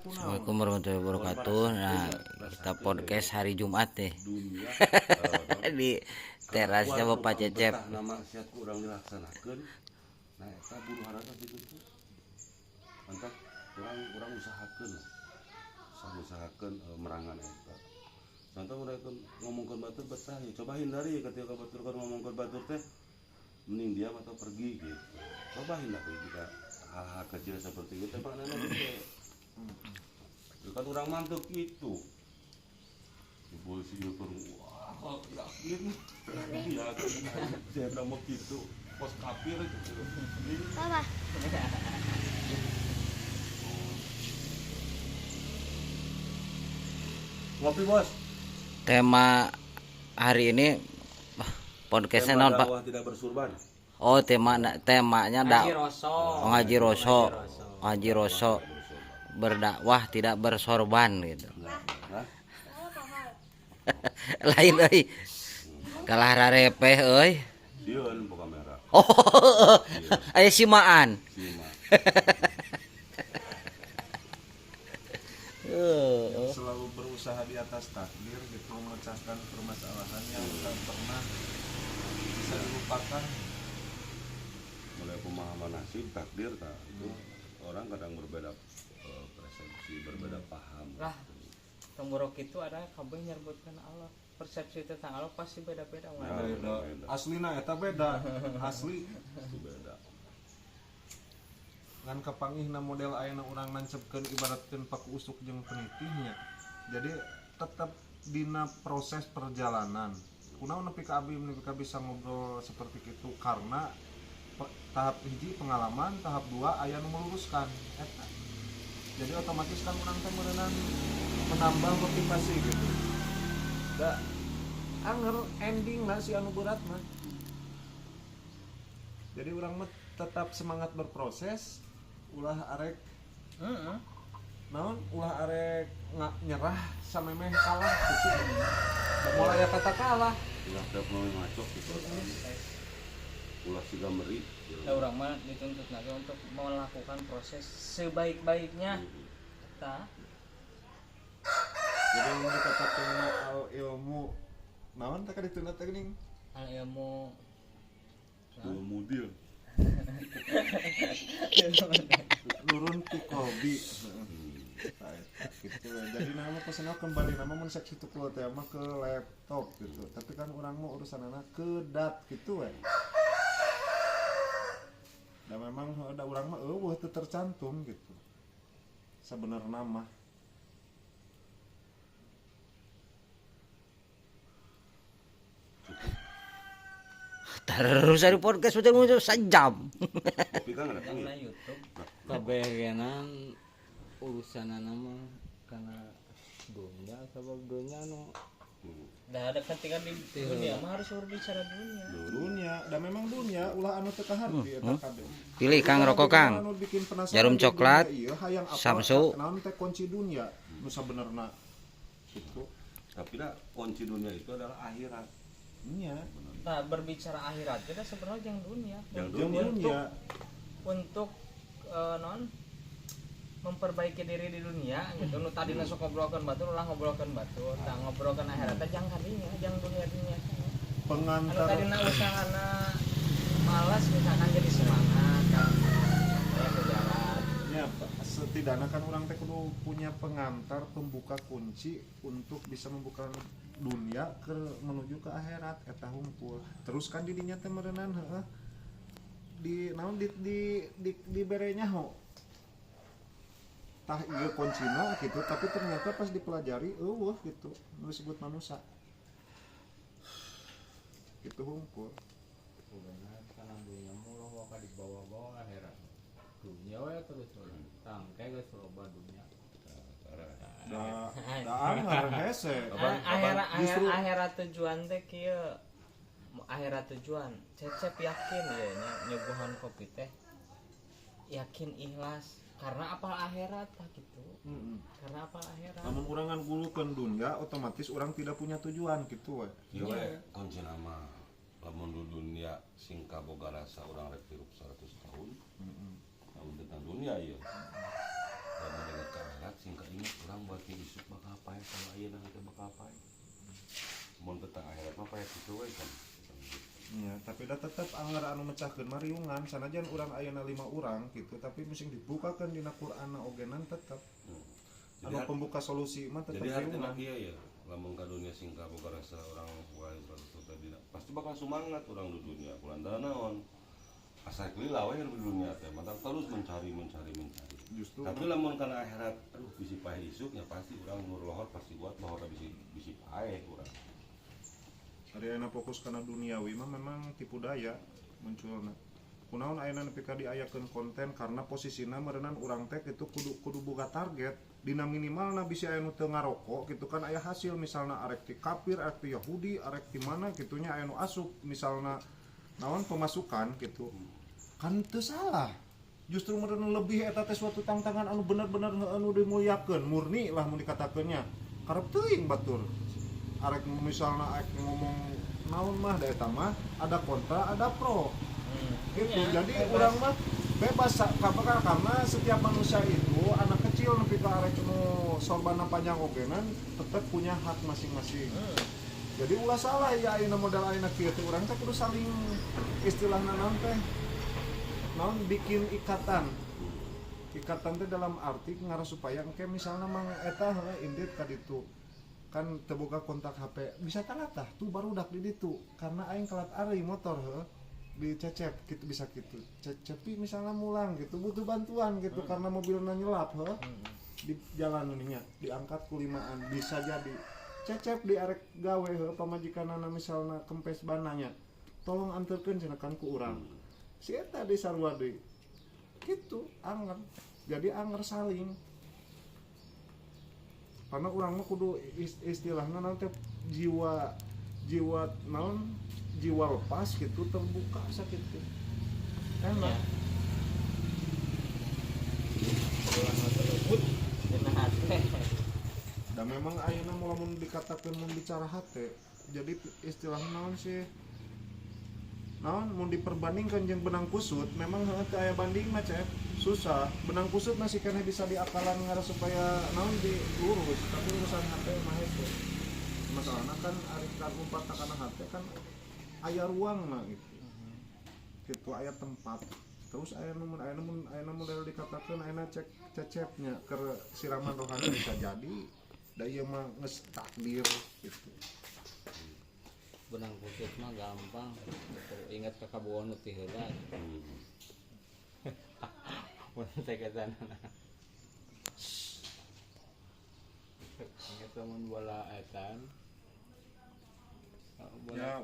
Assalamualaikum warahmatullahi wabarakatuh. Nah, kita podcast hari Jumat nih. Di terasnya Bapak Cecep. Nama siat kurang dilaksanakan. Nah, eta buru harata gitu tuh. Mantap, urang usahakeun lah. Usahakeun merangan eta. Contoh mereka ngomongkeun batur betah ya, coba hindari ketika batur kan ngomongkeun batur teh mending diam atau pergi gitu. Coba hindari jika hal-hal kecil seperti itu emang nenek gitu. Kan orang mantep gitu. Di polisi itu wah kok yakin. Yakin saya mau gitu. Pos kafir gitu. Papa. Ngopi, Bos. Tema hari ini podcastnya naon, Pak? Tidak bersurban. Oh, temanya ngaji roso. Ngaji roso. Berdakwah tidak bersorban gitu. Nah. Lain euy. Kalah rarepeh euy. Sieun buka kamera. Oh, aya simaan. Sima. Selalu berusaha di atas takdir gitu, memecahkan permasalahan yang tak pernah bisa dilupakan. Mulai pemahaman nasib takdir tak itu orang kadang berbeda persepsi, berbeda paham. Lah, temburuk itu ada kabeh nyerbutkan Allah. Persepsi tentang Allah pasti beda-beda. Ya, beda. Aslina eta beda. Asli pasti beda. Ngan kapanggihna model ayeuna urang nancepkeun ibaratkeun paku usuk jeung penitihnya. Jadi tetap dina proses perjalanan. Kunaon nepi ka abdi nepi ka bisa ngobrol seperti itu karena tahap hiji pengalaman, tahap dua aya nu meluruskan eta. Jadi otomatis kan urang teh meureunan menambah motivasi gitu. Da anger ending lah si anu berat mah. Jadi urang mah tetap semangat berproses, ulah arek naon ulah arek nyerah samemeh kalah gitu. Mulai aya kata kalah. Ulah teh mulai ngaco gitu. Ulah siga meri. Nah, urang mah dituntut lagi untuk melakukan proses sebaik-baiknya. Eta. Jadi mun dikatakeun al ilmu naon teh kadituna teh geuning? Al ilmu ilmu deal. Nurun ti kolbi. Gitu. Jadi nama pesenna kembali nama mun sek situ keluar teh mah ke laptop gitu. Tapi kan urang mah urusanana ke dat gitu we. Da memang da urang mah eueuh teu tercantum gitu. Sabenerna mah. Terus hari podcast udah sejam. Kopi kan ada yang YouTube. Kabegenan urusanana mah karena dunia sabab dunia nu Dah ada ketika di dunia mah harus berbicara dunia. Dunia, dan memang dunia ulah anu teu kaharti eta kabeh. Pilih Kang rokok Kang. Anu bikin penasaran Jarum di coklat, dunia, ieu hayang apa, Samsu. Naon teh kunci dunia nu sabenerna gitu. Tapi dah kunci dunia itu adalah akhirat. Nya. Nah, berbicara akhirat kita sebenarnya yang dunia. Yang Jeung dunia Untuk non memperbaiki diri di dunia gitu. Nu tadina sok ngobrolkeun batur ulah ngobrolkeun batur. Tah ngobrolkeun akhirat teh jang kadinya, jang dunia-dunia. Anu pengantar tadina usahana malas misalkan jadi semangat kan. Aya ke jalan. Ya, setidaknya kan orang teh kudu punya pengantar pembuka kunci untuk bisa membuka dunia ke menuju ke akhirat eta hungkul. Terus kan didinya teh meureunan heueuh di naon di bere nyaho. Tah ieu kuncina gitu, tapi ternyata pas dipelajari eueuh gitu, nu disebut manusia. Gitu hungkul. Sebenarnya karena dunia mulu waka dibawa-bawa akhirat. Dunia we terus tangke geus loba dunia. Da da anger hese. Akhirat tujuan teh kieu. Akhirat tujuan. Cecep yakin ieu nya nyuguhan kopi teh. Yakin ikhlas karena apal akhirat tah gitu. Karena apal akhirat. Lamun urang ngagulukeun dunia otomatis urang tidak punya tujuan gitu we. Ieu we kunci nama. Lamun di dunia sing kaboga rasa urang rek hirup 100 tahun. Lamun tentang dunia ieu. Lamun ingat ke akhirat sing Ibaratnya isuk bakal paeh kalau ayeuna teh bakal paeh. Mun tentang akhirat mah paeh kitu we kan. Ya, tapi dah tetep anggar anu mecahkeun mah riungan sanajan urang ayeuna 5 urang gitu, tapi mesti dibukakeun dina Qur'anna ogenan tetep. Jadi Anu pembuka solusi mah tetep jadi hartina riungan. kieu ya, lamun ka dunia sing kaboga rasa urang wae 100 dina pasti bakal semangat urang di dunia. Kulantaran naon? Asa lila we hirup di dunia teh, mantap terus mencari mencari mencari. Justru Tapi lamun kana akhirat, aduh bisi paeh isuk ya pasti urang nur lohor pasti kuat lohor bisi bisi paeh urang. Ari ayeuna fokus kana duniawi mah memang tipu daya munculna. Kunaon ayeuna nepi ka diayakeun konten karena posisina meureunan urang teh kitu kudu kudu boga target dina minimalna bisi aya nu teu ngarokok gitu kan aya hasil misalna arek ti kafir, arek ti Yahudi, arek ti mana gitunya aya nu asup misalna naon pemasukan gitu. Kan teu salah. Justru meureun lebih eta teh suatu tantangan anu bener-bener anu dimuliakeun, murni lah mun dikatakeunnya. Karep teuing batur. Arek misalna arek ngomong naon mah da eta mah ada kontra ada pro gitu. Ya, jadi bebas. Urang mah bebas kapakar karena setiap manusia itu anak kecil nepi ka arek nu sorbana panjang ogenan tetep punya hak masing-masing. Jadi ulah salah ya ayeuna modal ayeuna kieu teh urang teh kudu saling istilahna naon teh naon bikin ikatan. Ikatan teh dalam arti ngarah supaya engke misalna mang eta heuh indit ka ditu kan terbuka kontak HP bisa talatah tuh barudak di ditu karena aing kelat ari motor heuh dicecep gitu bisa gitu cecepi misalnya mulang gitu butuh bantuan gitu karena mobilnya nyelap heuh di jalan ininya diangkat ku limaan bisa jadi cecep di arek gawe heuh pamajikanana misalnya kempes bananya tolong anterkeun cenah kan ku urang si eta di sarua deui gitu anger jadi anger saling karena urang mah kudu istilahna naon teh jiwa jiwa naon jiwa lepas gitu terbuka sakitu enak. Ya. Ulah terlebut dina hate. Dan memang ayeuna lamun dikatakeun mun bicara hate jadi istilah naon sih naon mun diperbandingkan jeung benang kusut memang heuh teu aya banding mah cep susah benang kusut masih keneh bisa diakalan ngarah supaya naon dilurus tapi urusan hate mah hese masalahna kan ari kan umpat kana hate kan aya ruang mah gitu gitu aya tempat terus aya nu model dikatakeun ayeuna cek cecepnya keur siraman rohani bisa jadi da ieu mah geus takdir gitu. Benang kusut mah gampang gitu. Ingat ka kabogoh nu ti heula. Mun teh katanana. Ingat lamun bola etan. Bola Ya,